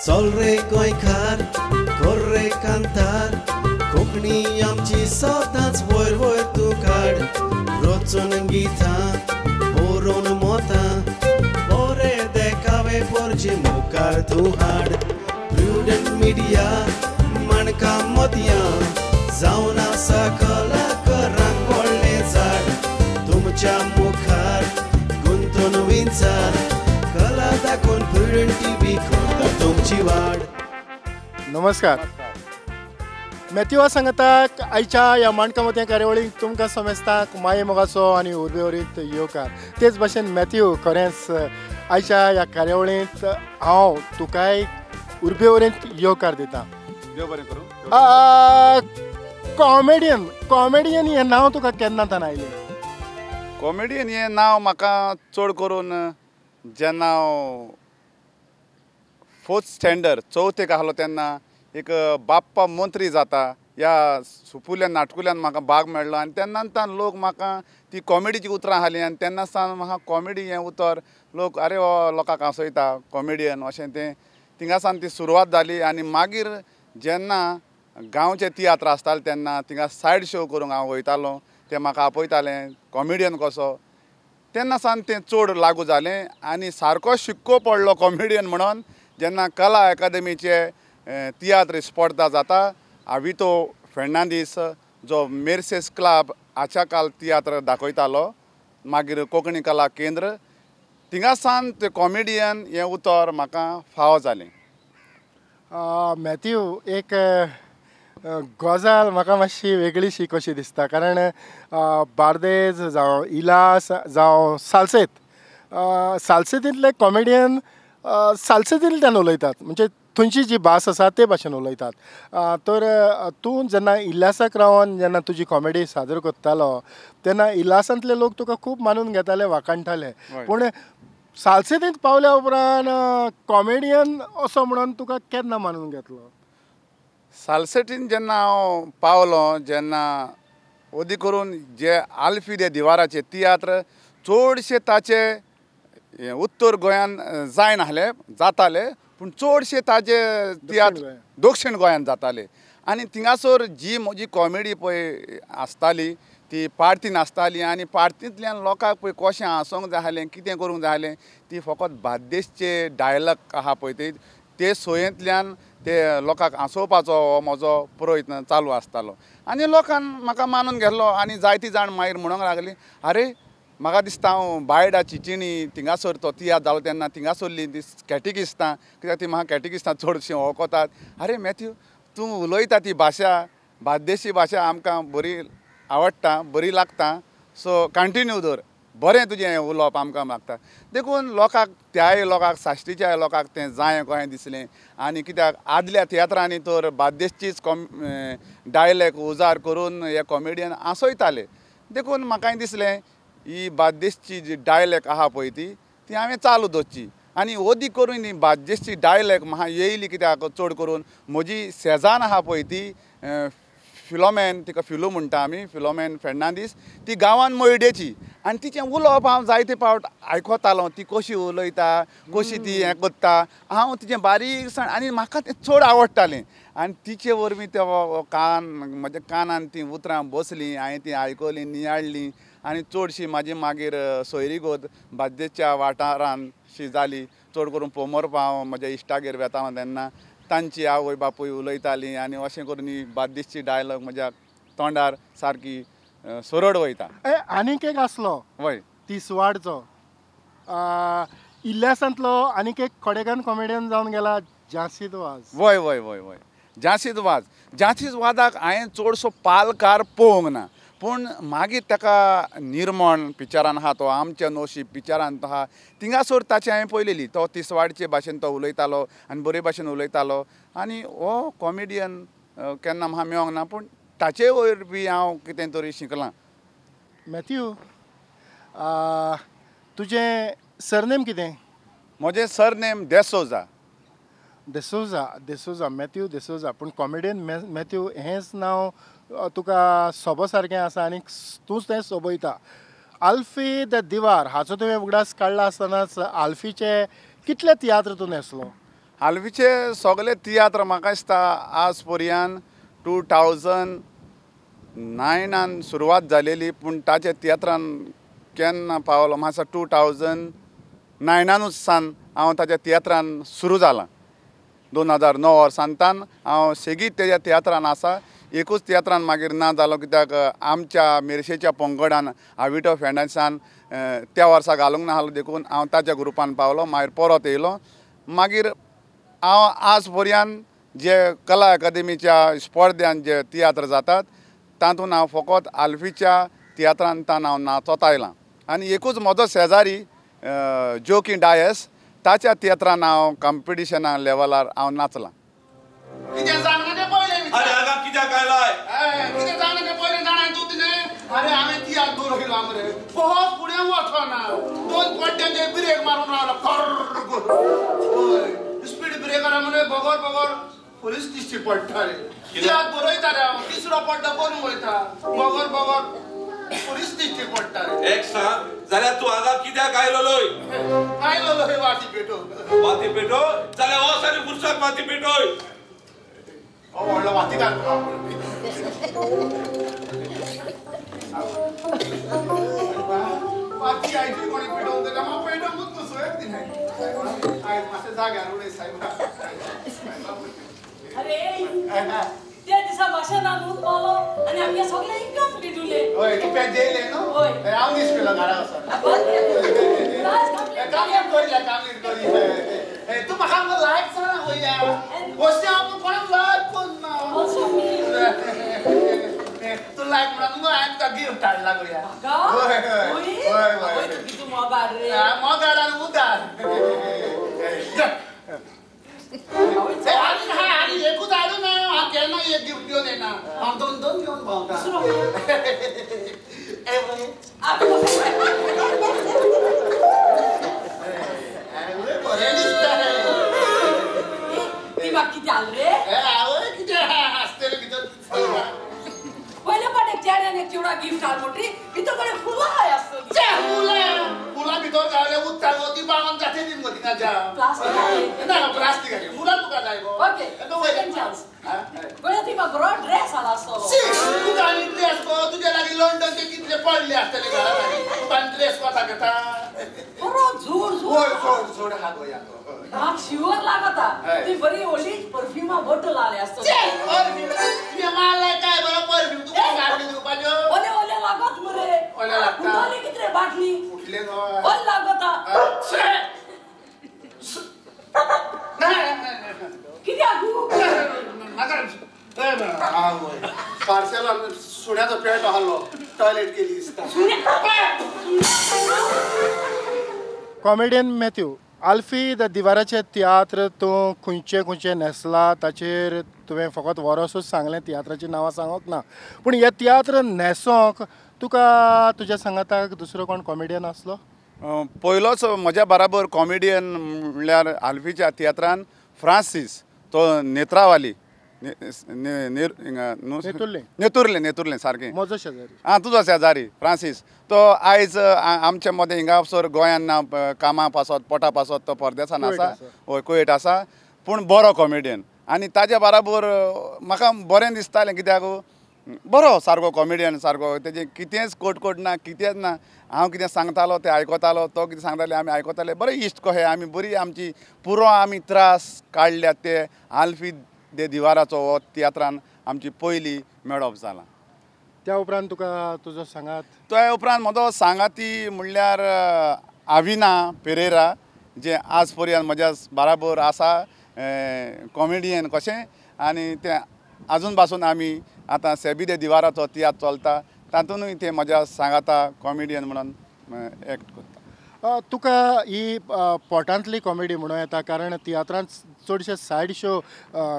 चल रे गोंयकार कर रे कांतार, कोंकणी आमची सदांच वयर वयर तूं काड। रचून गितां बरोवन मोतां, बरे देखावे पोरचे मुखार तूं हाड। प्रुडंट मिडिया माणकां मोतयां, जावन आसा कलाकारांक व्हडलें झाड। तुमच्या मुखार गुंतून विंचार, कला दाखोवन प्रुडंट टीव्ही करता तुमची वाड। नमस्कार, मॅथ्यूआ सांगताक आयच्या ह्या माणकां मोतयां कार्यावळीक तुमकां समेस्तांक माये मोगाचो आनी उर्बेवरीत येवकार। तेच भाशेन मॅथ्यू, खरेंच आयच्या ह्या कार्यावळींत हांव तुकाय उर्बेवरीत येवकार दिता। देव बरें करूं। कॉमेडियन, कॉमेडियन हें नांव तुका केन्ना तान आयलें? कॉमेडियन हें नांव म्हाका चड करून जेन्ना हांव फोर्थ स्टँडर्ड चवथेक आसलो तेन्ना एक बाप्पा मंत्री जाता ह्या सुपुल्यान नाटकुल्यान म्हाका भाग मेळ्ळो आनी तेन्ना सावन लोक म्हाका ती कॉमेडीची उतरां हाली आनी तेन्ना सावन म्हाका कॉमेडी हें उतर लोक अरे हो लोकांक हांसयता कॉमेडियन अशें तें थिंगा सावन ती सुरवात जाली। आनी मागीर जेन्ना गांवचे तियात्र आसताले तेन्ना थिंगा सायड शो करूंक हांव वयतालो, ते म्हाका आपयताले कॉमेडियन कसो, तेन्ना सावन तें चड लागू जालें आनी सारको शिक्को पडलो कॉमेडियन म्हणून जेन्ना कला अकादमीचे तियात्र स्पर्धा जाता। आवितो फेर्नांदीस जो मेर्सेस क्लब आचाकाल तियात्र दाखयतालो, मागीर कोंकणी कला केंद्र, थिंगा सावन ते कॉमेडियन हें उतर म्हाका फावो जालें। मॅथ्यू, एक गजाल म्हाका मातशी वेगळीशी कशी दिसता, कारण बार्देज जावं इलास जावं सालसेत, सालसेतींतले कॉमेडियन सालसेतींतल्यान उलयतात, म्हणजे थंयची जी भास आसा ते भाशेन उलयतात। तर तूं जेन्ना इल्लासाक रावन जेन्ना तुजी कॉमेडी सादर करतालो तेन्ना इल्लासांतले लोक तुका खूब मानून घेताले, वाखाणटाले, पूण सालसेतींत पावल्या उपरांत कॉमेडियन असो म्हणून तुका केन्ना मानून घेतलो? सालसेटीन जेन्ना हांव पावलो जेन्ना ओदी करून जे आल्फी दे दिवाराचे तियात्र चडशे ताचे उत्तर गोंयान जायनासले, जाताले, पूण चडशे ताजे तियात्र दक्षिण गोंयान जाताले आनी थिंगासर जी म्हजी कॉमेडी पळय आसताली ती पार्तीन आसताली आनी पार्तींतल्यान लोकांक पळय कशें हांसोंक जाय आसलें, कितें करूंक जाय आसलें, ती फकत बार्देशचे डायलॉग आहा पळय ते सोयेंतल्यान ते लोकांक हांसोवपाचो हो म्हजो प्रयत्न चालू आसतालो आनी लोकान म्हाका मानून घेतलो आनी जायती जाण मागीर म्हणूंक लागली अरे म्हाका दिसता हांव बायडा चिचिणी थिंगासर तो तियात्र जालो तेन्ना थिंगासरली ती कॅटिकिस्तां, कित्याक ती म्हाका कॅटिकिस्तां चडशीं वळखतात, अरे मॅथ्यू तूं उलयता ती भाशा बार्देशी भाशा आमकां बरी आवडटा, बरी लागता, सो कंटिन्यू दवर, बरें तुजें हें उलोवप आमकां लागता। देखून लोकांक त्याय लोकांक साश्टीच्याय लोकांक तें जाय कशें दिसलें आनी कित्याक आदल्या तियात्रांनी तर बार्देशचीच डायलॅक्ट उजार करून हे कॉमेडियन हांसयताले, देखून म्हाकाय दिसलें ही बार्देशची जी डायलॅक्ट आहा पळय ती ती हांवें चालू दवरची आनी ओदी करून ही बार्देशची डायलॅक्ट म्हाका येयली कित्याक चड करून म्हजी शेजान आहा पळय ती फिलोमेन, तिका फिलू म्हणटा आमी, फिलोमेन फेर्नांदीस, ती गांवान मयडेची आनी तिचें उलोवप हांव जायते फावट आयकतालो, ती कशी उलयता कशी ती हें करता, हांव तिचें बारीकसाण आनी म्हाका तें चड आवडटालें आनी तिचे वरवीं ते कान म्हज्या कानान तीं उतरां बसलीं, हांवें तीं आयकलीं, नियाळ्ळीं आनी चडशी म्हाजी मागीर सोयरीगत बार्देसच्या वाठारान शी जाली। चड करून पोमोर्पा हांव म्हज्या इश्टागेर वेतालो तेन्ना तांची आवय बापूय उलयताली आनी अशें करून ही बार्देसची डायलॉग म्हज्या तोंडार सारकी सरळ वयता। आनीक एक आसलो वय तिसवाडचो इल्ल्यासांतलो आनीक एक खडेगान कॉमेडियन जावन गेला, जासीद वाज। वय वय वय वय जासीद वाज, जासीद वाजाक हांवें चडसो पालकार पळोवंक ना, पूण मागीर ताका निर्मण पिक्चरान आहा तो, आमच्या नोशी पिक्चरान तो आहा, थिंगासर ताची हांवें पळयलेली, तो तिसवाडचे भाशेन तो उलयतालो आनी बरे भाशेन उलयतालो आनी हो कॉमेडियन केन्ना म्हाका मेळोंक ना, पूण ताचे वयर बी हांव कितें तरी शिकलां। मॅथ्यू, तुजें सरनेम कितें? म्हजें सरनेम देसोजा। देसोजा, देसोजा, मॅथ्यू देसोजा, पूण कॉमेडियन मॅथ्यू हेंच नांव तुका सोबो सारकें आसा आनी तूंच तें सोबयता। आल्फी the दिवार हाचो तुवें उगडास काडला आसतनाच आल्फीचे कितले तियात्र तूं न्हेसलो? आल्फीचे सगळे तियात्र म्हाका दिसता आज पर्यंत 2009 सुरवात जालेली पूण ताच्या तियात्रान केन्ना पावलो म्हाका 2009 सान हांव ताच्या तियात्रान सुरू जाला. 2009 वर्सांतान हांव सेगीत तेज्या तियात्रान आसा. एकूच तियात्रान मागीर ना जालो कित्याक आमच्या मिरशेच्या पंगडान आविटो फेर्नांडीसान त्या वर्सा घालूंक नासलो देखून हांव ताच्या ग्रुपान पावलो. मागीर परत येयलो. मागीर हांव आज पर्यंत जे कला अकादमीच्या स्पर्ध्यान जे तियात्र जातात तातूंत हांव फकत आल्फीच्या तियात्रान तान हांव नाचत आयलां. आनी एकूच म्हजो शेजारी जोकी डायस ताच्या तियात्रान हांव कॉम्पिटिशना लेवलार हांव नाचलां. अरे हांगा कित्याक आयलाय? कितें जाणा तें पयलें जाणा तूं तिणें? अरे हांवें तियात्र बरयला मरे, बहुत फुडें वचना, दोन पड्ड्यांचेर ब्रेक मारून रावला, कर्र करून स्पीड ब्रेकरा मरे बगर बगर पुलीस दिश्टी पडटा रे. तियात्र बरयता रे हांव, तिसरो पड्डो बरोवन वयता, बगर बगर पुलीस दिश्टी पडटा रे. एक सांग जाल्यार तूं हांगा कित्याक आयलोलोय? आयलोलोय वाती पेटोवंक. वाती पेटोव जाल्यार वच आनी पुरसाक वाती पेटोय. व्हडलो वाती घाल. वाती आयची कोणी पेटोवंक जाल्यार म्हाका पेटोवंकूच बसोवंक दिनाय. आयज मातशें जाग्यार उडय सायबा. अरे त्या दिसा भाशणान पावलो आनी आमगे सगळे इनकम्प्लीट उरले. हय तूं पेज येयलें न्हू? हय. हांव दीस पेलो घरा वचोन. कामलेट करिया, कामलेट करिया. तूं म्हाका लायक सांग वया. वश्या हांव कोणाक लायक कोन्ना. तूं लायक म्हणून मुगो हांवें तुका गिफ्ट हाडला गोया. हय हय हय हय. कितू मोगार रे. मोगार आनी उदार. आनी हा आनी एकूच हाडू ना, हांव केन्ना एक गिफ्ट घेवन येना, हांव दोन दोन घेवन भोंवता. बरें दिसता. कितें हाल रे? आवय कितें आसतलें भितर. पयले पाट एक चेड्यान एक चिवडा गिफ्ट हाड म्हणटी भितर कडेन फुलां हाय आसतलीं. फुलां फुलां भितर घाले उदकां गो ती बावन जाते दी मगो थिंगा प्लास्टीक ना प्लास्टीक आनी फुलां तुका जाय गो. Okay second chance. बरें ती म्हाका बरो ड्रेस हाड आसतलो. शी तुका आनी ड्रेस गो, तुज्या लागीं लंडनचे कितले पडले आसतले घरांत आनी तुका आनी ड्रेस कोता घेता. बरो जोड जोड. होय जोड जोड आहा गो या गो. म्हाका शिवर लागता. ती बरी व्हडली परफ्युमा बॉटल हाडली आसतली. तुवें मारलाय काय बरो परफ्यूम तुका हाडून दिवपाच्यो? ओले ओले लागत मरे. ओले लागता. फुटली कितले बाटली? फुटले गो. ओले लागता. कित्याक गो? नाका. आवय पार्सेलान सुण्याचो पेट आहलो, टॉयलेट केली दिसता. कॉमेडियन मॅथ्यू, आल्फी the दिवाराचे तियात्र तूं खंयचे खंयचे न्हेसला ताचेर तुवें फकत वरोसूच सांगलें, तियात्राचीं नांवां सांगूंक ना. पूण हे तियात्र न्हेसोंक तुका तुज्या सांगाताक दुसरो कोण कॉमेडियन आसलो? पयलोच म्हज्या बराबर कॉमेडियन म्हणल्यार आल्फीच्या तियात्रान फ्रांसीस, तो नेत्रावाली नेतुर्ले नेतुर्ले सारकें म्हजो शेजारी. आं तुजो शेजारी फ्रांसीस, तो आयज आमचे मदें हिंगासर गोंयान ना कामां पासत पोटा पासत तो परदेसान आसा, हय कुवेट आसा, पूण बरो कॉमेडियन. आनी ताज्या बराबर म्हाका बरें दिसतालें कित्याक बरो सारको कॉमेडियन, सारको तेजें कितेंच कोटकोट ना, कितेंच ना. हांव कितें सांगतालो तें आयकतालो, तो कितें सांगताले आमी आयकताले. बरें इश्ट कशे आमी बरी आमची पुरो आमी त्रास काडल्यात ते आल्फी दे दिवाराचो हो तियात्रान आमची पयली मेळप जालां. त्या उपरांत तुका तुजो सांगात? त्या उपरांत म्हजो सांगाती म्हणल्यार आविना पेरेरा, जे आज पर्यंत म्हज्या बराबर आसा कॉमेडियन कशें, आनी तें आजून पासून आमी आतां सेबी दे दिवाराचो तियात्र चलता तातूंतय ते म्हज्या सांगाता कॉमेडियन म्हणून एक्ट करता. तुका ही पोटांतली कॉमेडी म्हणूं येता, कारण तियात्रांत चडशे सायड शो,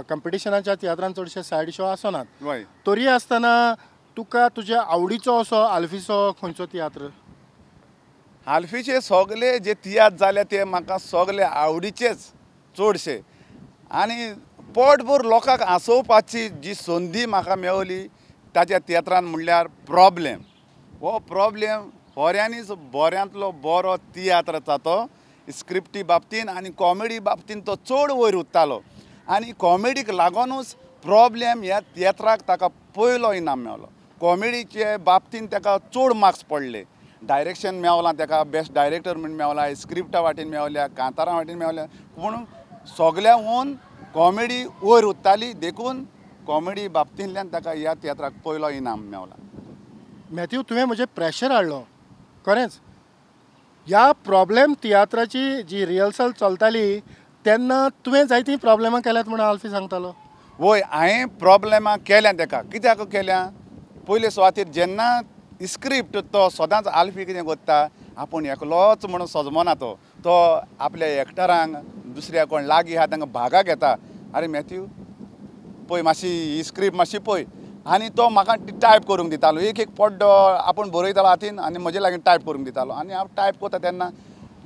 कंपिटिशनाच्या तियात्रांत चडशे सायड शो आसनात. हय. तरी आसतना तुका तुज्या आवडीचो असो आल्फीचो खंयचो तियात्र? आल्फीचे सगळे जे तियात्र जाले ते म्हाका सगळे आवडीचेच चडशे, आनी पोटभर लोकांक हांसोवपाची जी संदी म्हाका मेवली ताच्या तियात्रान म्हणल्यार प्रॉब्लेम. हो प्रॉब्लेम खऱ्यांनीच बऱ्यांतलो बरो तियात्र आसा तो. स्क्रिप्टी बाबतीन आनी कॉमेडी बाबतीन तो चड वयर उत्तालो आनी कॉमेडीक लागूनच प्रॉब्लेम ह्या तियात्राक ताका पयलो इनाम मेवलो. कॉमेडीचे बाबतीन ताका चड मार्क्स पडले. डायरेक्शन मेवलां ताका, बेस्ट डायरेक्टर म्हूण मेवला, स्क्रिप्टा वाटेन मेवल्या, कांतारां वाटेन मेवल्या, पूण सगळ्याहून कॉमेडी वयर उत्ताली देखून कॉमेडी बाबतींतल्यान ताका ह्या तियात्राक पयलो इनाम मेवला. मॅथ्यू, तुवें म्हजें प्रेशर हाडलो खरेंच. ह्या प्रॉब्लेम तियात्राची जी रिहर्सल चलताली तेन्ना तुवें जायतीं प्रॉब्लेमां केल्यात म्हणून आल्फी सांगतालो. वय, हांवें प्रॉब्लेमां केल्या ताका. कित्याक केल्या? पयले सुवातेर जेन्ना स्क्रिप्ट तो सदांच आल्फी कितें करता, आपूण एकलोच म्हणून सजमना तो, तो आपल्या एक्टरांक दुसऱ्या कोण लागीं आहा तांकां भागा घेता. अरे मॅथ्यू पळय मातशी ही स्क्रिप्ट मातशी पळय, आनी तो म्हाका टायप करूंक दितालो. एक एक पड्डो आपूण बरयतालो हातीन आनी म्हजे लागीं टायप करूंक दितालो. आनी हांव टायप करता तेन्ना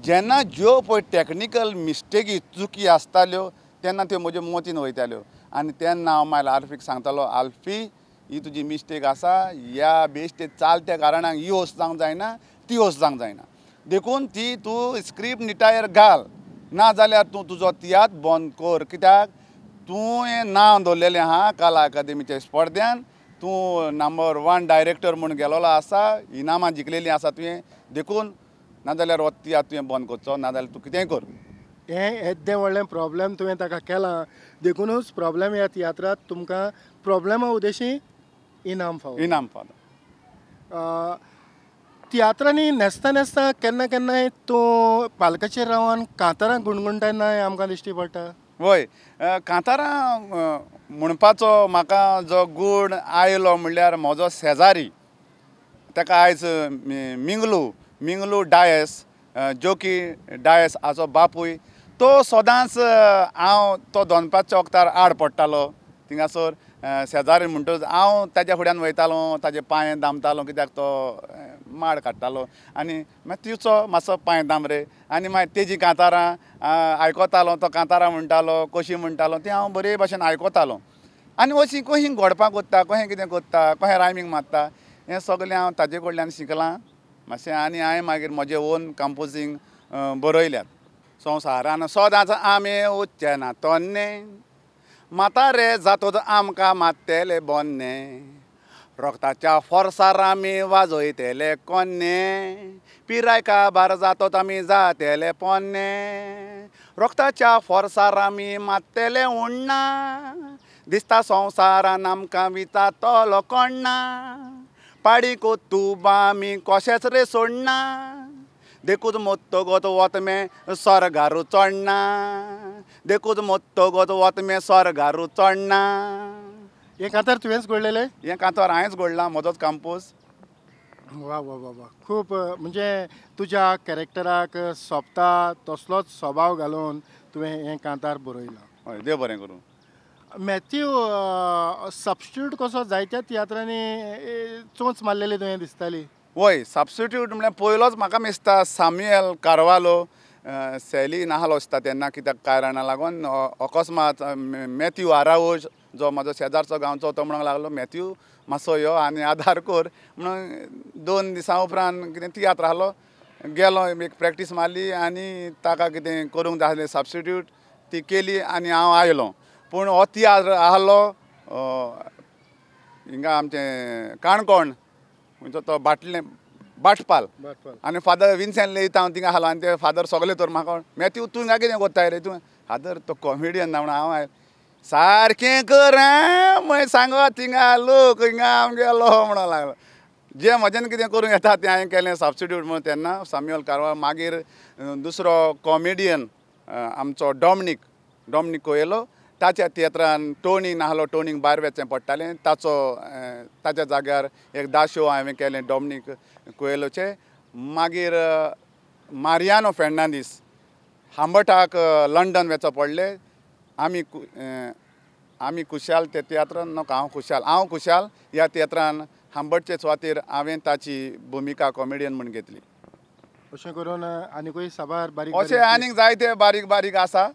जेन्ना ज्यो पळय टॅक्निकल मिस्टेकी चुकी आसताल्यो तेन्ना त्यो म्हज्या मतीन वयताल्यो आनी तेन्ना हांव मागीर आल्फीक सांगतालो, आल्फी ही तुजी मिस्टेक आसा, ह्या बेश्टे चालत्या कारणाक ही वस्त जावंक जायना, ती वस्त जावंक जायना, देखून ती तूं स्क्रिप्ट निटायर घाल, ना जाल्यार तूं तुजो तियात्र बंद कर. कित्याक तुवें नांव दवरलेलें आहा कला अकादमीच्या स्पर्ध्यान, तूं नंबर 1 डायरेक्टर म्हूण गेलोलो आसा, इनामां जिखलेलीं आसा तुवें, देखून नाजाल्यार हो तियात्र तुवें बंद करचो, नाजाल्यार तूं कितेंय कर. हें येद्दें व्हडलें प्रॉब्लेम तुवें ताका केलां देखुनूच प्रॉब्लेम ह्या तियात्रांत तुमकां प्रॉब्लेमा उद्देशी इनाम फावो. इनाम फावो. तियात्रांनी न्हेसता न्हेसता केन्ना केन्नाय तूं पालकाचेर रावन कांतारां गुणगुणटा तेन्ना आमकां दिश्टी पडटा. वय, कांतारां म्हणपाचो म्हाका जो गूण आयलो म्हणल्यार म्हजो शेजारी, ताका आयज मिंगलू, मिंगलू डायस, जोकी डायस हाचो बापूय, तो सदांच हांव तो दनपारच्या वखदार आड पडटालो थिंगासर शेजारी म्हणटकच हांव ताच्या फुड्यान वयतालो, ताजे पांय दामतालो कित्याक तो माड काडटालो आनी मागीर तिचो मातसो पांय दाम रे, आनी मागीर तेजी कांतारां आयकतालो, तो कांतारां म्हणटालो, कशीं म्हणटालो ती हांव बरे भाशेन आयकतालो. आनी अशीं कशीं घडपाक वता, कशें कितें करता, कशें रायमींग मारता, हें सगळें हांव ताजे कडल्यान शिकलां मातशें. आनी हांवें मागीर म्हजें ओन कंपोजींग बरयल्यात. संवसारान सदांच आमी उच्चे ना तन्ने, म्हातारे जातोच आमकां मात्तेले बोन्ने, रोगताच्या फोर्सार आमी वाजयतले कोन्ने, पिराय काबार जातोच आमी जातेले पोन्ने, रोगताच्या फोर्सार आमी मात्तेले उण्णा, दिसता संवसारान आमकां विचारतलो कोण्णा, पाडी कोतुबा आमी कशेंच रे सोडना, देखूच मोत्तगोत वत में स्वर्गारू चडना, देखूच मोत्तगोत वत में स्वर्गारू चडना. हें कांतार तुवेंच घडलेलें? हें कांतार हांवेंच घडलां, म्हजोच कंपोज. वा वा वा वा, खूब म्हणजे तुज्या कॅरेक्टराक सोबता तसलोच स्वभाव घालून तुवें हें कांतार बरयलां. हय, देव बरें करूं. मॅथ्यू, सबस्टिट्यूट कसो जायत्या तियात्रांनी चोंच मारलेली तुवें दिसताली. वय, सबस्टिट्यूट म्हणल्यार पयलोच म्हाका दिसता सामुएल कार्वालो, सॅली नाहलो आसता तेन्ना, कित्याक कारणां लागून अकस्मात मॅथ्यू आरावज जो म्हजो शेजारचो गांवचो तो म्हणूंक लागलो, मॅथ्यू मातसो यो आनी आदार कर म्हणून. 2 दिसां उपरांत कितें तियात्र आहलो, गेलो एक प्रॅक्टीस मारली आनी ताका कितें करूंक जाय आसलें सबस्टिट्यूट ती केली आनी हांव आयलो. पूण हो तियात्र आहलो हिंगा आमचें काणकोण खंयचो तो बाटले बाटपाल, आनी फादर विन्सेंट लेगीत हांव थिंगा आहलो आनी ते फादर सगळे तर म्हाका, मॅथ्यू तूं हिंगा कितें कोत्ताय रे तूं? फादर तो कॉमेडियन ना म्हणून हांव सारकें कर मागीर सांगत थिंगा लोक हिंगा आमगेलो म्हणूंक लागलो. जें म्हज्यान कितें करूंक येता तें हांवें केलें सबस्टिट्यूट म्हणून तेन्ना सामुएल कार्वालो. मागीर दुसरो कॉमेडियन आमचो डॉमनीक, डॉमनीक कोयलो, ताच्या तियात्रान टोनी नाहलो, टोनीक भायर वचचें पडटालें, ताचो ताच्या जाग्यार एक दाशो हांवें केलें डॉमनीक कोयलोचें. मागीर मारियानो फेर्नांदीस हांबटाक लंडन वचचें पडलें. आमी आमी खुशाल त्या तियात्रान नका, हांव खुशाल, हांव खुशाल ह्या तियात्रान हांबटचे सुवातेर हांवें ताची भुमिका कॉमेडियन म्हूण घेतली. अशें करून आनीकूय साबार बारीक अशें आनीक जायते बारीक बारीक आसा,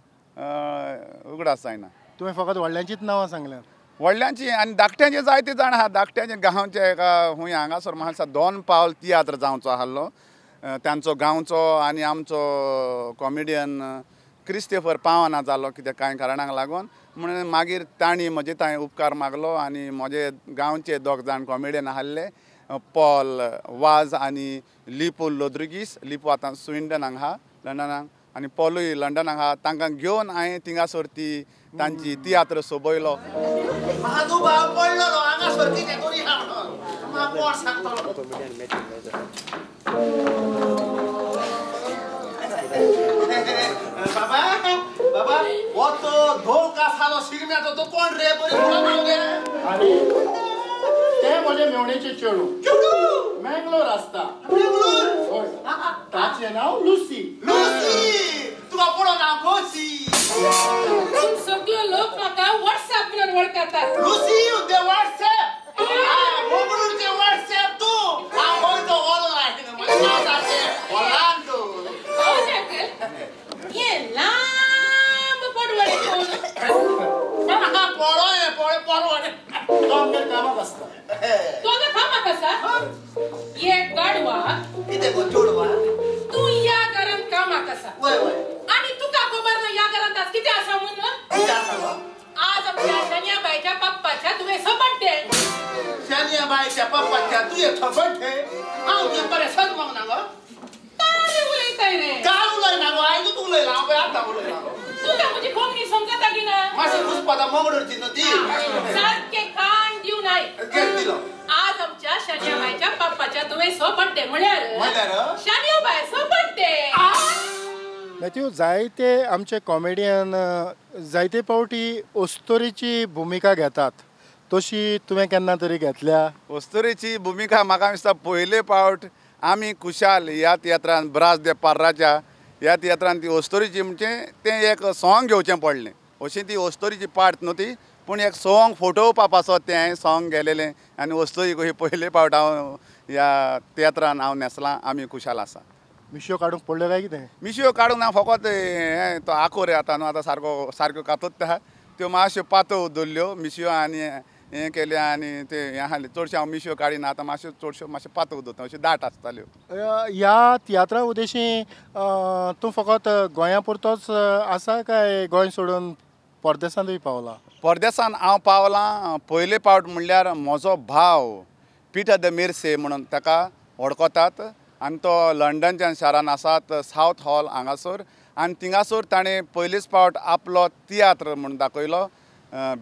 उगडास जायना. तुवें फकत व्हडल्यांचीच नांवां सांगल्यात. व्हडल्यांची आनी धाकट्यांचे जायते जाण आहा. धाकट्यांचे गांवचे एका खूंय हांगासर म्हाका दिसता 2 पावल तियात्र जावचो आहलो, तांचो गांवचो आनी आमचो कॉमेडियन क्रिस्टेफर पावना जालो कित्याक कांय कारणांक लागून म्हणून मागीर तांणी म्हजे थंय उपकार मागलो आनी म्हजे गांवचे दोग जाण कॉमेडियन आहले पॉल वाज आनी लिपू लोद्रिगीस. लिपू आतां स्विंडनाक आहा लंडनाक आनी पॉलूय लंडनाक आहा. तांकां घेवन हांवें थिंगासर ती तांची तियात्र सोबयलो. बाबा बाबा वो तो धोका सालो शिगम्याचो तो कोण रे बरी रे आनी ते म्हजे मेवणेचे चेडूं मेंगलोर आसता. मेंगलोर ताचें नांव लुसी. लुसी तुका पळोवन हांव खोशी. सगळे लोक म्हाका व्हॉट्सएप म्हणून वळखतात. लुसी दे व्हॉट्सएप मंगळूरचे व्हॉट्सएप तूं हांव गोंयचो ऑनलायन म्हजें नांव सारकें ओर्लांडो. ये लांब पडवळे कोण? पळोय पळय पळोय तो आमगेर कामाक आसता. तूं हांगा कामाक आसा? ये गाडवा कितें गो चेडवा तूं ह्या घरांत कामाक आसा. वय वय. आनी तुका खबर ना ह्या घरांत आज कितें आसा म्हणून? कितें आसा गो? आज आमच्या शनिया बायच्या पप्पाच्या तुवें बड्डे. शनिया बायच्या पप्पाच्या तुवें बड्डे? हांव तुवें बरें सजमोंक ना गो? काय उलयताय रे? काय उलयना गो? आयकूच उलयला हांव पळय आतां उलयला गो. तुका म्हजी कोंकणी समजता की ना? मातशी घुसपाता मंगळूरची न्हू ती. सारकें कान दिवन आयक. दिलो. आज आमच्या शनिया बायच्या पप्पाच्या तुवें बड्डे म्हळ्यार शनिया बायचो बड्डे. मॅथ्यू, जायते आमचे कॉमेडियन जायते फावटी अस्तोरीची भुमिका घेतात, तशी तुवें केन्ना तरी घेतल्या? अस्तोरीची भुमिका म्हाका दिसता पयले फावट आमी कुशाल ह्या तियात्रान ब्रास दे पार्राच्या ह्या तियात्रान ती अस्तोरीची म्हणजे तें एक सोंग घेवचें पडलें. अशी ती अस्तोरीची पार्ट न्हू ती, पूण एक सोंग फोटोवपा पासत तें हांवें सोंग गेलेलें आनी अस्तोरी कशी पयले फावट हांव ह्या तियात्रान हांव न्हेसलां. आमी कुशाल आसा. मिशयो काडूंक पडल्यो काय कितें? मिशयो काडूंक ना, फकत हें तो आकोर येता न्हू आतां सारको सारक्यो कातत आहा त्यो मातश्यो पातळ दवरल्यो मिशयो आनी हें केलें आनी तें हें आहलें. चडश्यो हांव मिशयो काडिना आतां, मातश्यो चडश्यो मातश्यो पातळ दवरता, अश्यो दाट आसताल्यो. ह्या तियात्रा उद्देशी तूं फकत गोंया पुरतोच आसा काय गोंय सोडून परदेसांतूय पावला? परदेसान हांव पावलां पयले फावट म्हणल्यार म्हजो भाव पिटर the मिर्से म्हणून ताका वळखतात आनी तो लंडनच्या शारान आसात सावथ हॉल हांगासर आनी थिंगासर ताणें पयलीच फावट आपलो तियात्र म्हूण दाखयलो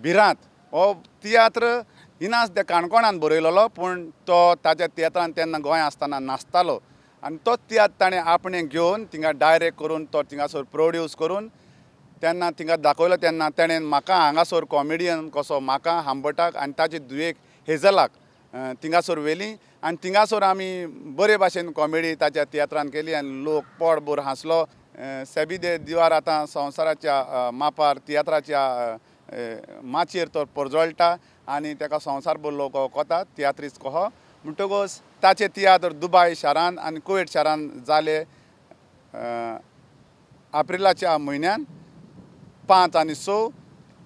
भिरांत. हो तियात्र इनास दे काणकोणान बरयलेलो, पूण तो ताच्या तियात्रान तेन्ना गोंय आसतना नाचतालो आनी तो तियात्र ताणें आपणें घेवन थिंगा डायरेक्ट करून तो थिंगासर प्रोड्यूस करून तेन्ना थिंगा दाखयलो. तेन्ना ताणें म्हाका हांगासर कॉमेडियन कसो म्हाका हांबटाक आनी ताचे धुवेक हेजलाक थिंगासर व्हेली आनी थिंगासर आमी बरे भाशेन कॉमेडी ताच्या तियात्रान केली आनी लोक पोटभर हांसलो. सेबी दे दिवार आतां संवसाराच्या मापार तियात्राच्या माचयेर तो परजळटा आनी ताका संवसारभर लोक वळखतात तियात्रीस्त कहो. म्हणटकूच ताचे तियात्र दुबाय शारान आनी कुवेट शारान जाले एप्रिलाच्या म्हयन्यान 5 आनी 6.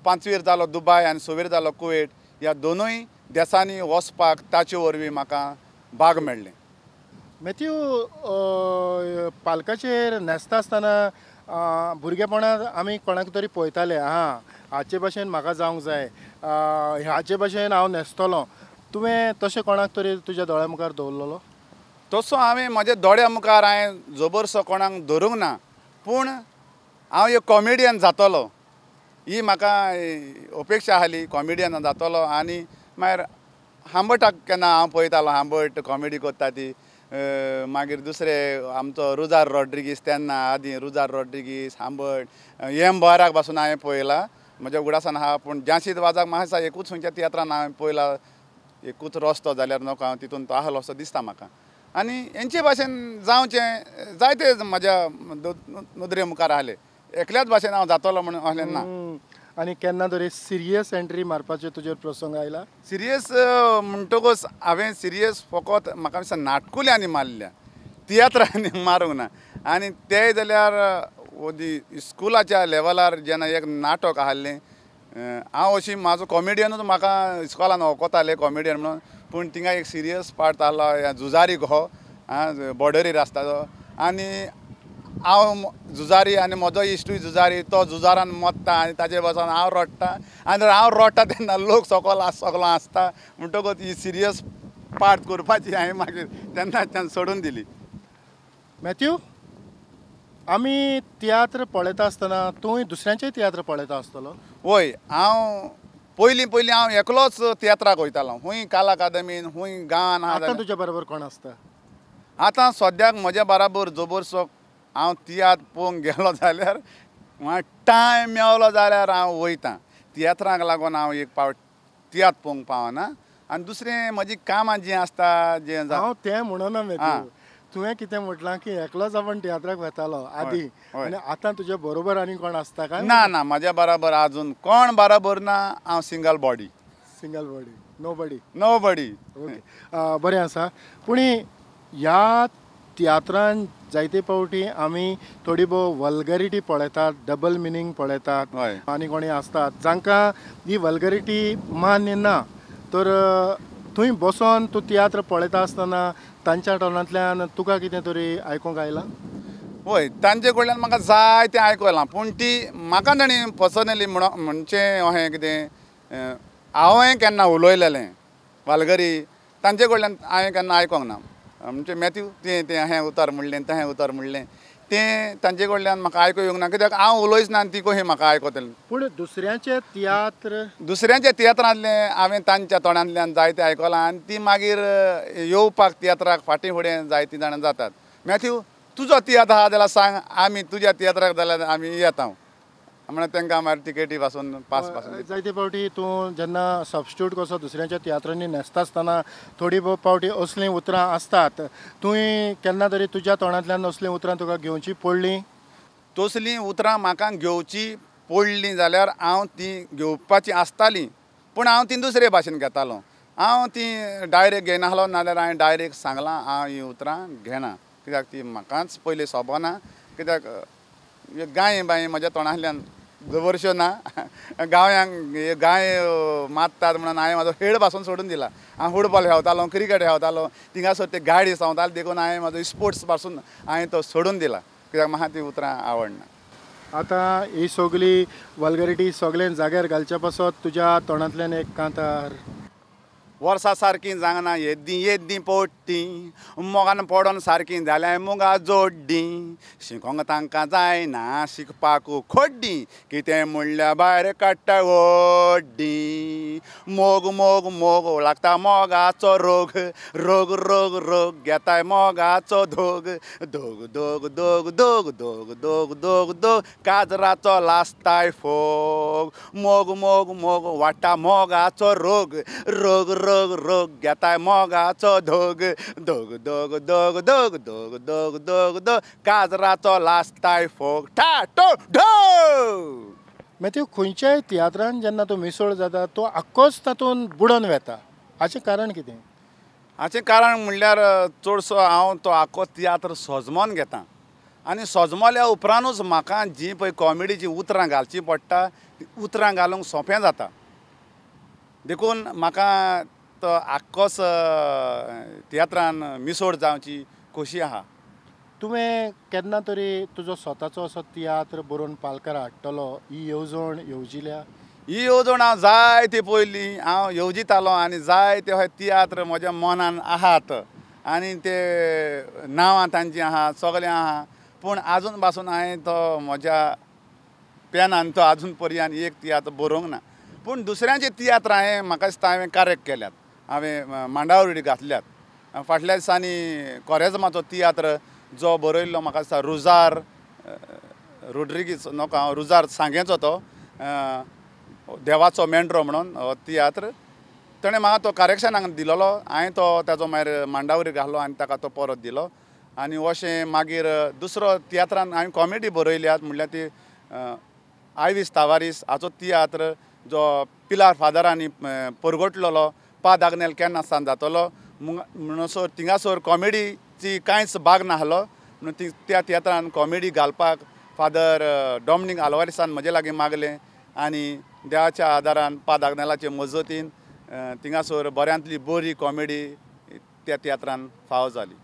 5वेर जालो दुबाय आनी 6वेर जालो कुवेट. ह्या दोनूय देसांनी वचपाक ताचे वरवीं म्हाका भाग मेळ्ळें. मॅथ्यू, पालकाचेर न्हेसता आसतना भुरगेपणांत आमी कोणाक तरी पळयताले, हां हाचे भाशेन म्हाका जावंक जाय, हाचे भाशेन हांव न्हेसतलो. तुवें तशें कोणाक तरी तुज्या दोळ्या मुखार दवरलेलो? तसो हांवें म्हज्या दोळ्या मुखार हांवें जबरसो कोणाक धरूंक ना, पूण हांव एक कॉमेडियन जातलो ही म्हाका अपेक्षा आसली. कॉमेडियन जातलो आनी मागीर हांबटाक केन्ना हांव पळयतालो, हांबट कॉमेडी करता ती. मागीर दुसरे आमचो रुजार रॉड्रिगीस, तेन्ना आदीं रुजार रॉड्रिगीस, हांबट, एम बोराक पासून हांवें पळयला म्हज्या उगडासान आहा. पूण जाशीद वाजाक म्हाका दिसता एकूच खंयच्या तियात्रान हांवें पळयला, एकूच रस्तो जाल्यार नको हांव तितून तो आहलो असो दिसता म्हाका. आनी हेंचे भाशेन जावचें जायते म्हज्या नदरे मुखार आहले, एकल्याच भाशेन हांव जातलो म्हणून असलें ना. आनी केन्ना तरी सिरियस एंट्री मारपाचेर तुजेर प्रसंग आयला? सिरियस म्हणटकूच हांवें सिरियस फकत म्हाका दिसता नाटकुल्यांनी मारल्या, तियात्रांनी मारूंक ना. आनी तेय जाल्यार स्कुलाच्या लेवलार जेन्ना एक नाटक आहलें, हांव अशी म्हाजो कॉमेडियनूच म्हाका इस्कॉलान वळखताले कॉमेडियन म्हणून, पूण थिंगा एक सिरियस पार्ट आहलो झुजारी गो आं बॉर्डरीर आसता तो आनी हांव झुजारी आनी म्हजो इश्टूय झुजारी तो झुजारान मरता आनी ताजे बसून हांव रडटा आनी हांव रडटा तेन्ना लोक सकल सगलो आसता म्हणटकूच ही सिरियस पार्ट करपाची हांवें मागीर तेन्नाच्यान सोडून दिली. मॅथ्यू, आमी तियात्र पळयता आसतना तूंय दुसऱ्यांचेय तियात्र पळयता आसतलो? वय, हांव पयलीं पयलीं हांव एकलोच तियात्राक वयतालो, खूंय काल अकादमीन खूंय गांवान. आतां तुज्या बरोबर कोण आसता? आतां सद्याक म्हज्या बराबर जबरसो हांव तियात्र पळोवंक गेलो जाल्यार टायम मेवलो जाल्यार हांव वयता. तियात्राक लागून हांव एक पावट तियात्र पळोवंक पावना आनी दुसरें म्हजी कामां जीं आसता जें हांव तें म्हणना मॅथ्यू, तुवें कितें म्हटलां की एकलोच आपूण तियात्राक वेतालो आदी आनी आतां तुज्या बरोबर आनी कोण आसता काय? ना ना, म्हज्या बराबर आजून कोण बराबर ना. हांव single body. Single body, nobody. Nobody. Okay, बरें आसा. पूण ह्या तियात्रान जायते फावटी आमी थोडी भोव वल्गरिटी पळयतात, डबल मिनींग पळयतात आनी कोणी आसतात जांकां ही वल्गरिटी मान्य ना. तर थंय बसोन तूं तियात्र पळयता आसतना तांच्या टोनांतल्यान तुका कितें तरी आयकूंक आयलां? हय, तांचे कडल्यान म्हाका जायतें आयकूंक आयलां, पूण ती म्हाका तांणी पर्सनली म्हणचें अशें कितें हांवें केन्ना उलयलेलें वालगरी तांचे कडल्यान हांवें केन्ना आयकूंक ना. म्हणजे मॅथ्यू तें तें अहें उतर म्हणलें तें उतर म्हणलें तें तांचे कडल्यान म्हाका आयकूंक येवंक ना, कित्याक हांव उलयच ना आनी ती कशी म्हाका आयकतली. पूण दुसऱ्यांचे तियात्र दुसऱ्यांच्या तियात्रांतलें हांवें तांच्या तोंडांतल्यान जायतें आयकलां आनी ती मागीर येवपाक तियात्राक फाटीं फुडें जायतीं जाणां जातात. मॅथ्यू तुजो तियात्र आहा जाल्यार सांग, आमी तुज्या तियात्राक जाल्यार आमी येता म्हणून तांकां मागीर तिकेटी पासून पास पासून. जायते फावटी तूं जेन्ना सबस्टिट्यूट कसो दुसऱ्यांच्या तियात्रांनी न्हेसता आसतना थोडी भोव फावटी असलीं उतरां आसतात, तुवें केन्ना तरी तुज्या तोंडांतल्यान असलीं उतरां तुका घेवचीं पडलीं? तसलीं उतरां म्हाका घेवचीं पडलीं जाल्यार हांव तीं घेवपाचीं आसतालीं, पूण हांव तीं दुसरे भाशेन घेतालो. हांव तीं डायरेक्ट घेयनासलो, नाजाल्यार हांवें डायरेक्ट सांगलां हांव हीं उतरां घेना, कित्याक ती म्हाकाच पयलीं सोबना, कित्याक गाय बांय म्हज्या तोंडांतल्यान जबरश्यो ना. गांव्यांक गाय मारतात म्हणून हांवें म्हाजो खेळ पासून सोडून दिला. हांव फुटबॉल खेळतालो, क्रिकेट खेळतालो, थिंगासर ते गाडी सांवताले, देखून हांवें म्हाजो स्पोर्ट्स पासून हांवें तो सोडून दिला, कित्याक म्हाका ती उतरां आवडना. आतां ही सगळी वल्गरिटी सगळें जाग्यार घालच्या पासत तुज्या तोंडांतल्यान एक कांतार. वर्सां सारकीं जांगना येद्दीं येद्दीं पोट्टीं, मोगान पडोन सारकीं जाल्यार मुगा जोड्डीं, शिकोंक तांकां जायना शिकपाक खोड्डीं, कितें म्हणल्यार भायर काडटा व्हड्डीं. मोग मोग मोग लागता मोगाचो रोग, रोग रोग रोग घेताय मोगाचो धोग, धोग धोग धोग धोग धोग धोग धोग धोग काजराचो लासताय फोग. मोग मोग मोग वाडटा मोगाचो रोग, रोग रोग रोग घेताय मोगाचो धोग, धोग धोग धोग धोग धोग धोग धोग धोग काजराचो लासताय फोग. ठा टो ढो. मॅथ्यू, खंयच्याय तियात्रान जेन्ना तूं मिसळ जाता तो आख्खोच तातूंत बुडोन वेता, हाचें कारण कितें? हाचें कारण म्हणल्यार चडसो हांव तो आख्खो तियात्र सजमोन घेता आनी सजमोल्या उपरांतूच म्हाका जीं पळय कॉमेडीचीं उतरां घालचीं पडटा तीं उतरां घालूंक सोंपें जाता, देखून म्हाका तो आख्खोच तियात्रान मिसोड जावची खोशी आहा. तुवें केन्ना तरी तुजो स्वताचो असो तियात्र बरोवन पालकार हाडटलो ही येवजण येवजिल्या? ही येवजण हांव जायते पयलीं हांव येवजितालो आनी जायते हे तियात्र म्हज्या मनान आहात आनी ते नांवां तांचीं आहा, सगळें आहा, पूण आजून पासून हांवें तो म्हज्या पेनान तो आजून पर्यंत एक तियात्र बरोवंक ना. पूण दुसऱ्यांचे तियात्र हांवें म्हाका दिसता हांवें करेक्ट केल्यात, हांवें मांडावरी घातल्यात. फाटल्या दिसांनी कोरेजमाचो तियात्र जो बरयल्लो म्हाका दिसता रुजार रोड्रिगीज न्हू हांव रुजार सांगेचो तो देवाचो मेंढरो म्हणून हो तियात्र ताणें म्हाका तो करेक्शनाक दिलोलो, हांवें तो ताजो मागीर मांडावरी घालो आनी ताका तो परत दिलो. आनी अशें मागीर दुसरो तियात्रान हांवें कॉमेडी बरयल्यात, म्हणल्यार ती आयवीस तावारीस हाचो तियात्र जो पिलार फादरांनी परगटलेलो पा दागनेल केन्ना सान जातलो म्हणसर थिंगासर कॉमेडीची कांयच भाग नासलो म्हणून ती त्या तियात्रान कॉमेडी घालपाक फादर डॉमनीक आल्वारीसान म्हजे लागीं मागलें आनी देवाच्या आदारान पा दागनेलाचे मजतीन थिंगासर बऱ्यांतली बरी कॉमेडी त्या तियात्रान फावो जाली.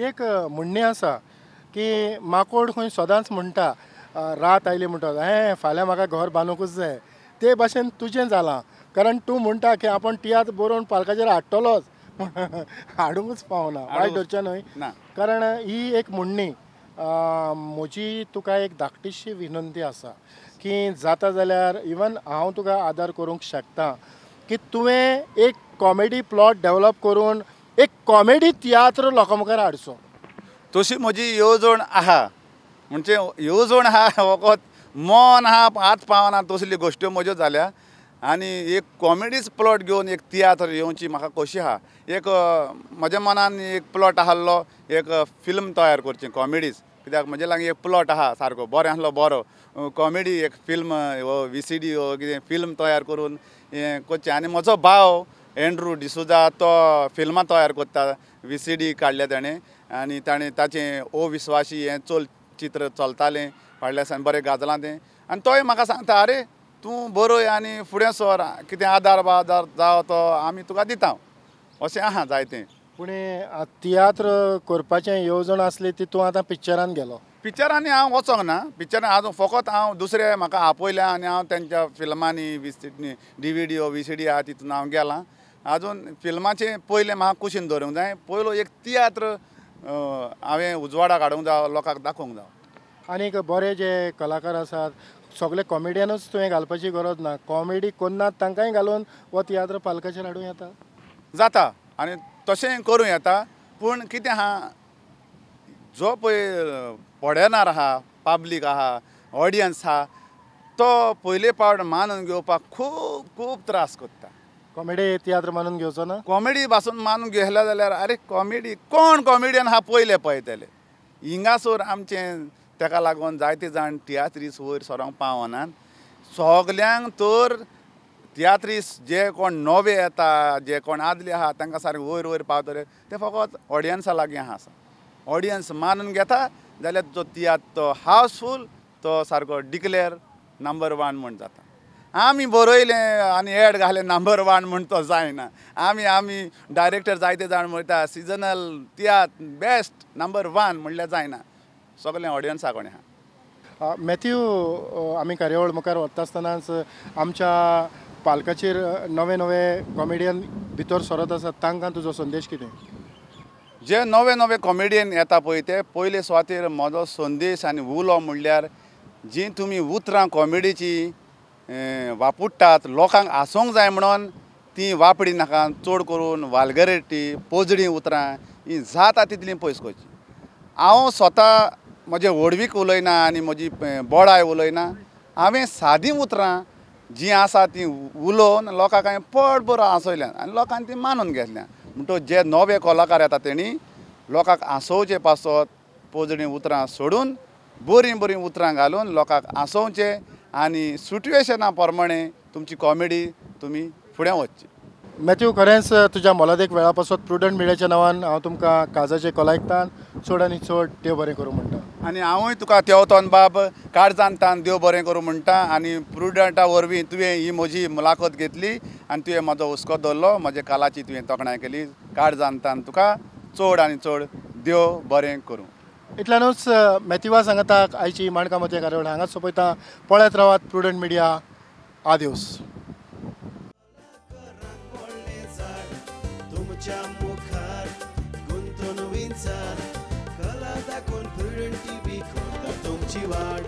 एक म्हणणें आसा की माकोड खंय सदांच म्हणटा रात आयली म्हणटा हें फाल्यां म्हाका घर बांदूंकूच जाय. ते भाशेन तुजें जालां, कारण तूं म्हणटा की आपूण तियात्र बरोवन पालकाचेर हाडटलोच, हाडूंकच पावना. वायट धरचें न्हय, कारण ही एक म्हणणी. म्हजी तुका एक धाकटीशी विनंती आसा की जाता जाल्यार इवन हांव तुका आदार करूंक शकता की तुवें एक कॉमेडी प्लॉट डेवलप करून एक कॉमेडी तियात्र लोकां मुखार हाडचो. तशी म्हजी येवजण आहा, म्हणजे येवजण आहा, फकत मन आहा हात पावना तसल्यो गोश्ट्यो म्हज्यो जाल्या. आनी एक कॉमेडीच प्लॉट घेवन एक तियात्र येवची म्हाका खोशी आहा. एक म्हज्या मनान एक प्लॉट आसलो एक फिल्म तयार करची कॉमेडीज, कित्याक म्हजे लागीं एक प्लॉट आहा सारको बरें आसलो बरो कॉमेडी एक फिल्म हो VCD हो कितें फिल्म तयार करून हें करचें. आनी म्हजो भाव एंड्रू डिसोजा तो फिल्मां तयार करता, VCD काडल्या ताणें आनी ताणें ताचें ओ विस्वाशी हें चलचित्र चलतालें फाटल्या दिसान बरें गाजलां तें. आनी तोय म्हाका सांगता आरे तूं बरय आनी फुडें सर, कितें आदार बादार जावो तो आमी तुका दिता, अशें आहा जायतें. पूण तियात्र करपाचें येवजण आसली ती तूं आतां पिक्चरान गेलो. पिक्चरांनी हांव वचोंक ना, पिक्चरान आजून फकत हांव दुसरे म्हाका आपयल्या आनी हांव तेंच्या फिल्मांनी DVD हो VCD आहा तितून हांव गेलां. आजून फिल्माचें पयलें म्हाका कुशीन दवरूंक जाय, पयलो एक तियात्र हांवें उजवाडाक हाडूंक जावो, लोकांक दाखोवंक जावो. आनीक बरे जे कलाकार आसात सगळे कॉमेडियनूच तुवें घालपाची गरज ना, कॉमेडी करनात तांकांय घालून हो तियात्र पालकाचेर हाडूं येता. जाता आनी तशें करूं येता, पूण कितें आहा जो पळय फॉरेनर आहा, पब्लीक आहा, ऑडियन्स आहा, तो पयले पावट मानून घेवपाक खूब खूब त्रास करता. कॉमेडी तियात्र मानून घेवचो ना, कॉमेडी पासून मानून घेतला जाल्यार आरे कॉमेडी कोण कॉमेडियन आहा पयले पळयतले. हिंगासर आमचें तेका लागून जायते जाण तियात्रीस वयर सरोंक पावनात. सगल्यांक तर तियात्रीस जे कोण नवे येता, जे कोण आदले आहा तांकां सारके वयर वयर पावतले ते फकत ऑडियन्सा लागीं आसा. ऑडियन्स मानून घेता जाल्यार तो तियात्र तो हावसफूल तो सारको डिक्लेर नंबर 1 म्हूण जाता. आमी बरयलें आनी एड घालें नंबर 1 म्हूण तो जायना. आमी आमी डायरेक्टर जायते जाण म्हणटा सिजनल तियात्र बेस्ट नंबर 1 म्हणल्यार जायना, सगळें ऑडियन्सा कडेन आहा. मॅथ्यू, आमी कार्यावळ मुखार वता आसतनाच आमच्या पालकाचेर नवे नवे कॉमेडियन भितर सरत आसात, तांकां तुजो संदेश कितें? जे नवे नवे कॉमेडियन येता पळय ते पयले सुवातेर म्हजो संदेश आनी उलो म्हणल्यार जी तुमी उतरां कॉमेडीची वापरतात लोकांक हांसोंक जाय म्हणून ती वापरी नाका, चड करून वालगरिटी पोजडी उतरां ही जाता तितली पयस करची. हांव स्वता म्हजें व्हडवीक उलयना आनी म्हजी बोडाय उलयना, हांवें सादीं उतरां जीं आसा तीं उलोवन लोकांक हांवें पड बरो हांसयल्यान आनी लोकांनी ती मानून घेतल्या. म्हणटकच जे नवे कलाकार येता तेणी लोकांक हांसोवचे पासत पोजडीं उतरां सोडून बरीं बरीं उतरां घालून लोकांक हांसोवचें आनी सिट्युएशना प्रमाणे तुमची कॉमेडी तुमी फुडें वचची. मॅथ्यू, खरेंच तुज्या मोलादीक वेळा पासत प्रुडंट मिडियाच्या नांवान हांव तुमकां काजाचे कोलायकतान चड आनी चड देव बरें करूं म्हणटा. आनी हांवूय तुका तेवतोन बाब काळजान तान देव बरें करूं म्हणटा. आनी प्रुडंटा वरवीं तुवें ही म्हजी मुलाखत घेतली आनी तुवें म्हजो हुस्को दवरलो, म्हज्या कालाची तुवें तोखणाय केली. काळजान तान तुका चड आनी चड देव बरें करूं. इतल्यानूच मॅथ्यूवा सांगताक आयची माणकां मोतयां कार्यावळ हांगाच सोंपयता. पळयत रावात प्रुडंट मिडिया. आदियोस. मुखार गुंतून विंचार कला दाखोवन प्रुडंट टीव्ही करता तुमची वाड.